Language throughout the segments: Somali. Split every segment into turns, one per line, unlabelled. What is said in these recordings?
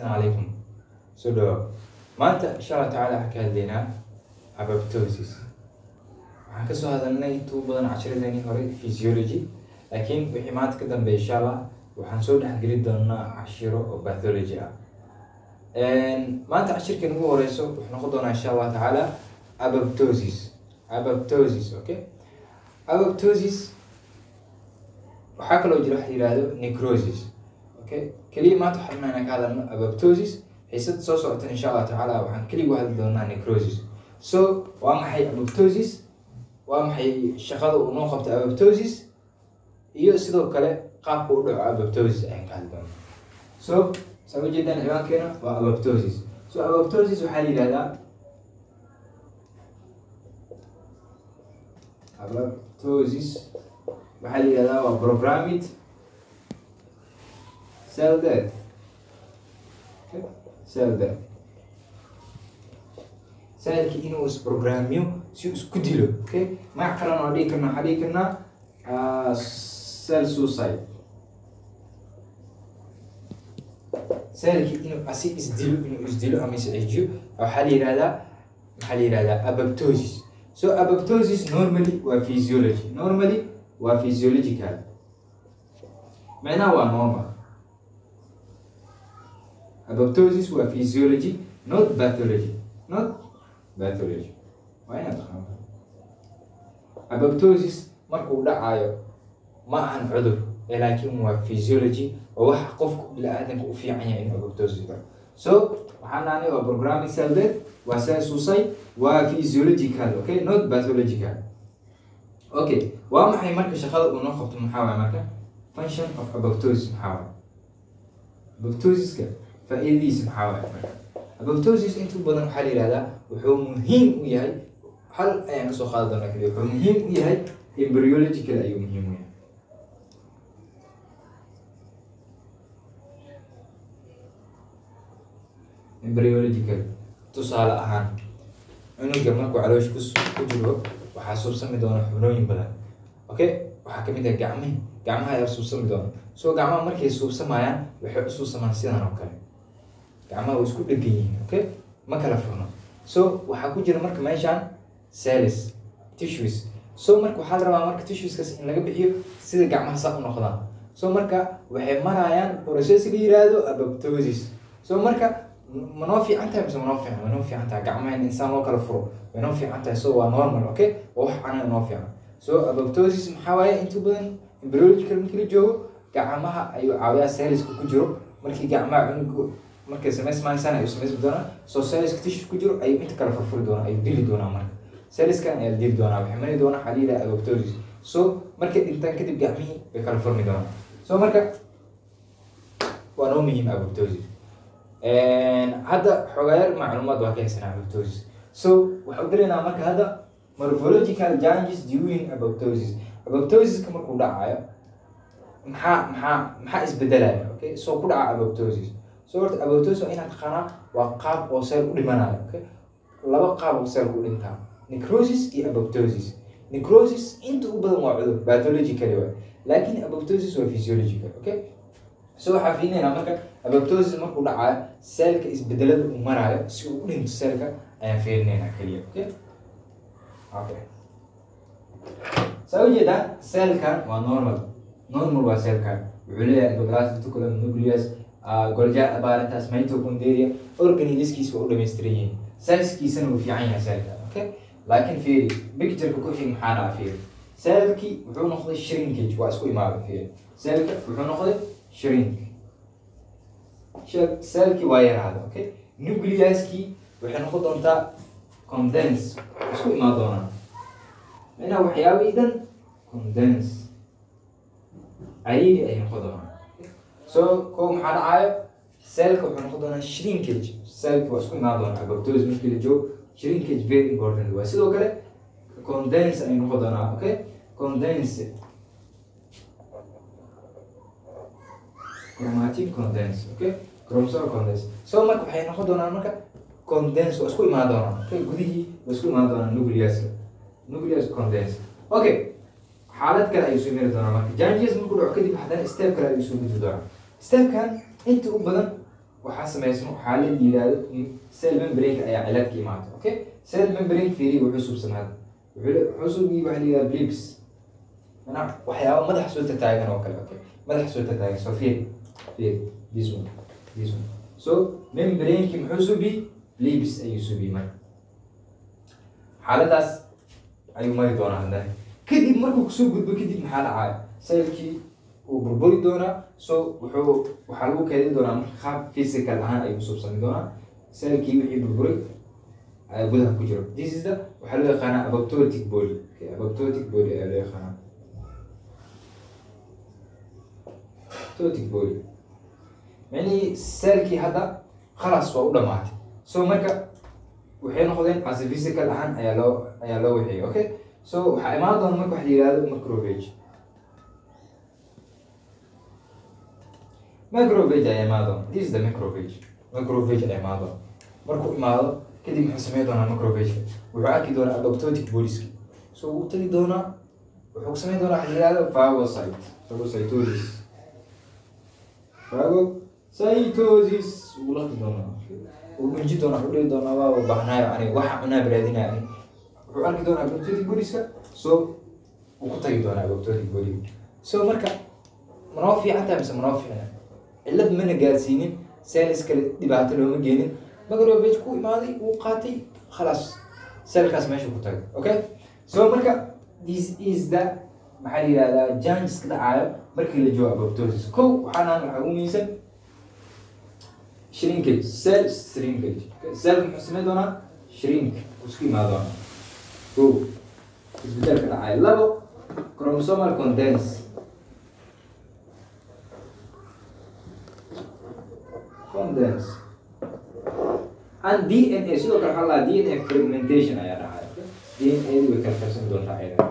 Asalaamu calaykum, soo dhawaab. Maanta insha Allah tacaala waxaan ka hadlaynaa apoptosis. Waxaan kasoo hadalnay inta ugu badan cashiradeenii hore physiology, laakiin wixii maanta ka dambeeya insha Allah waxaan soo dhexgeli doonaa cashiro oo pathology ah. Maanta cashirkan ugu horeyso wuxuu noqon doonaa insha Allah tacaala apoptosis. Apoptosis, okay. Apoptosis waxaa kaloo jira wax la yihahdo necrosis. Okay, keliya maanta waxaan rabnaa inaan ka hadalno apoptosis. Xiisad soo socota insha Allah tacaala waxaan keliya uga hadli doonaa necrosis. So waa maxay apoptosis, waa maxay shaqada uu noo qabto apoptosis, iyo sidoo kale qaabka u dhaco apoptosis ayaan ka hadli doonaa. So saa ujeedaan ciwaankeena waa apoptosis. So apoptosis waxaa la yihahdaa, apoptosis waxaa la yihahdaa waa programmed cell death. Okay? Cell death, cellki inuu isprogramiyo si uu isku dilo. Okay, magac kalena waa dhigi karnaa, waxaa dhigi karnaa cell suicide. Cellki inuu asi isdilo, inuu isdilo ama iscijiyo waxaa la yihahdaa, maxaa la yihahdaa apoptosis. So apoptosis normally waa physiology, normally waa physiological, macnaha waa normal. Apoptosis waa physiology, not pathology, not pathology. Waa inaad taqaanto apoptosis markuu dhacayo ma ahan cudur, laakiin waa physiology oo waxa qofku bini-aadanka u fiican yahay inuu apoptosis dhaco. So waxaan dhahnay waa programming cell death, waa cell suicide, waa physiological, okay, not pathological. Okay, waa maxay marka shaqada uu noo qabto? Maxaa waay marka function of apoptosis? Maxaa waay apoptosiska faa'iidadiisa? Maxaa waay marka apoptosis? Inta badan waxaa la yihahdaa wuxuu muhiim u yahay, hal ayaan kasoo qaadi doonaa kaliya, wuxuu muhiim u yahay embryological ayuu muhiim u yahay. Embryological tusaale ahaan, cunuga markuu caloosha ku jiro waxaa suubsami doona xubnooyin badan. Okay, waxaa kamid ah gacmihi, gacmaha ayaa suubsami doona. So gacmaha markay suubsamayaan waxay u suubsamaan sidan oo kale, gacmaha way isku dhegan yihiin, okay, ma kala furno. So waxaa ku jira marka meeshaan cells, tissues. So marka waxaa la rabaa marka tissueskaas in laga bixiyo sida gacmaha saa u noqdaan. So marka waxay marayaan process la yiraahdo apoptosis. So marka ma noo fiican tahay mise ma noo fiican? Way noo fiican tahay. Gacmaha in insaan loo kala furo way noo fiican tahay. So waa normal, okay, waa wax anaga noo fiican. So apoptosis maxaa waaye? Inta badan embryological markii la joogo gacmaha ayuu caawiyaa cellska ku jiro. Markii gacmaha cunugu markay samaysmaysaan ayuu samaysmi doonaa. So cellska tissue ku jiro ayuu inta kala furfuri doonaa, ayuu dili doonaa. Marka cellskan ayaa la dili doonaa, waxay mari doonaa waxaa la yidhaha apoptosis. So markay dhintaan kadib gacmihii way kala furmi doonaa. So marka waa noo muhiim apoptosis. Hadda xogaayar macluumaad waa ka haysanaa apoptosis. So waxaan u gelaynaa marka hadda morphological changes during apoptosis. Apoptosiska markuu dhacayo maxaa isbedelaya? Okay, so ku dhaca apoptosis. So horta apoptosis waa inaad taqaanaa waa qaab oo cell u dhimanayo. Okay, laba qaab oo cell u dhintaa, necrosis iyo apoptosis. Necrosis inta u badan waa cudur, pathologically waay, laakiin apoptosis waa physiological. Okay, so waxaa fiirinaynaa marka apoptosis markuu dhacayo cellka isbedelada uu maraayo si uu u dhinto cellka ayaan fiirinaynaa keliya. Okay, okay, saa ujeedaan cellkan waa normal, normal waa cellkan. Wuxuu leeyahay endoplasmic reticulum, nucleus, Golgi apparatus, mitochondria, organelleskiisa waa u dhammaystiran yihiin, sizekiisana wuu fiican yahay cellka. Okay, laakiin fiiri pictureka ku xig, maxaa dhaca? Fiiri, cellkii wuxuu noqday shrinkage, waa isku imaaday. Fiiri, cellka wuxuu noqday shrink, cellkii waa yaraaday. Okay, nucleuskii waxay noqon doontaa condense, isku imaan doonaa, macnaha waxyaabihii dhan condense, cariiri ayay noqon doonaa. So ko maxaa dhacayo? Cellka wuxuu noqon doonaa shrinkage, cellka waa isku imaan doonaa apoptosis markii la joogo. Shrinkage very important waa, sidoo kale condense ayay noqon doonaa. Okay, condense, chromatin condense, okay, chromosome condense. So marka waxay noqon doonaan marka condense, waa isku imaan doonaan. Okay, gudihii waa isku imaan doonaan, nucleus, nucleus condense. Okay, xaalad kale ayuu soo mari doonaa marka changes markuu dhaco kadib, haddana step kale ayuu soo gudbi doonaa. Stepkan inta u badan Waxaa sameysmo xaalad yiraahdo cell membrane ayaa cilad ka imaata. Okay, cell membrane fiiri wuxuu subsanaad, wuxuu sugi waxa la yiraahdo blips, mana waxyaabo madax soo tataagan oo kale. Okay, madax soo tataagan. So fiiri, fiiri this one, this one. So membrane-ki muxuu subi? Blips ayuu subi. Marka xaaladaas ayuu mari doonaa. Haddana kadib markuu kusoo gudbo, kadib maxaa dhacaya? Cellkii wuu burburi doonaa. So wuxuu waxaa lagu keedin doonaa marka qaab physical ahaan ayuu usubsami doonaa cellkii wixii burburay ayaa gudaha ku jiro. This is the waxaa loo yaqaanaa apoptotic body. Okay, apoptotic body ayaa loo yaqaanaa. Apoptotic body micnihii cellkii hadda khalaas waa u dhamaatay. So marka waxay noqdeen as a physical ahaan ayaa loo waxeeyay. Okay, so waxaa imaan doona marka waxa la yihahdo macrophage. Macrophage ayaa imaan doona. This is the macrophage. Macrophage ayaa imaan doona. Markuu imaado kadib, muxuu sameyn doonaa macrophage? Wuxuu arki doonaa apoptotic bodieski. So wuu tagi doonaa, wuxuu sameyn doonaa waxa la yihahdo phagocyte, phagocytosis. Phagocytosis wuu laqi doonaa, wuu dhunji doonaa, wuxuu dhihi doonaa waa bahnaayo aniga, waxa cunaa baraadinaya ani. Wuxuu arki doonaa apoptotic bodieska, so wuu ku tagi doonaa apoptotic body. So marka manoo fiican tahay mise manoo fiicna? Cillad mana gaarsiinin, cells kale dhibaato looma geenin. Macrophage ku imaaday, wuu qaatay, khalaas, cellkaas meesha ku tagay. Okay, so marka this is the maxaa la yihahdaa changes ka dhacaayo markii la joogo apoptosis. Kow, waxaana waxaa ugu muhiimsan shrinkage, cell shrinkage. Okay, cell muxuu sameyn doonaa? Shrink isku imaan doonaa. Kow, isbedelka dhacaayo. Labo, chromosomal condense, condense and DNA. Sidoo kale waxaa la DNA fragmentation ayaa dhacaya. DNA way kala qaybsan doontaa ayada.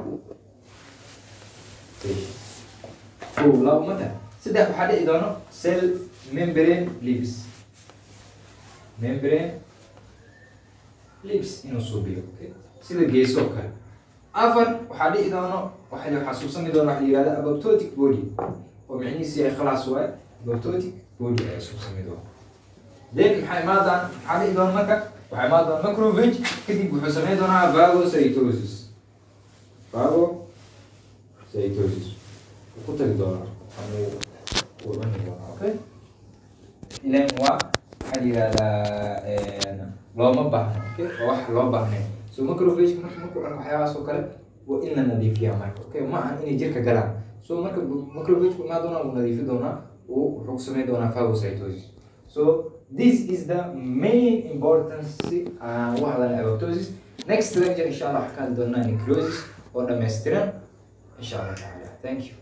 Kow, labo mata. Saddex, waxaa dhici doono cell membrane leaves, membrane leaves inuu suubiyo. Okay, sida geeso oo kale. Afar, waxaa dhici doono waxaa suubsami doona waxa la yihahda apoptotic body, oo micnihiisu yahay khalaas waaye, apoptotic body ayaa suubsami doona. Then maxaa imaadaan? Maxaa dhici doona marka? Waxaa imaan doona macrophage. Kadib wuxuu sameyn doonaa phagocytosis. Phagocytosis wuu ku tagi doonaa ama wuu cuni doonaa. Okay, ilan waa maxaa la yihahdaa looma baahno. Okay, waa wax loo baahnayn. So macrophage marka markuu arko waxyaabahaas oo kale, waa in la nadiifiyaa marka. Okay, ma ahan inay jirka galaan. So marka macrophage ku imaan doonaa, wuu nadiifi doonaa, wuxuu ku sameyn doonaa phagocytosis. So this is the main importance aan uga hadalnay apoptosis. Next lecture, insha Allah, waxaan ka hadli doonaa necrosis oo dhammaystiran, insha Allah taala. Thank you.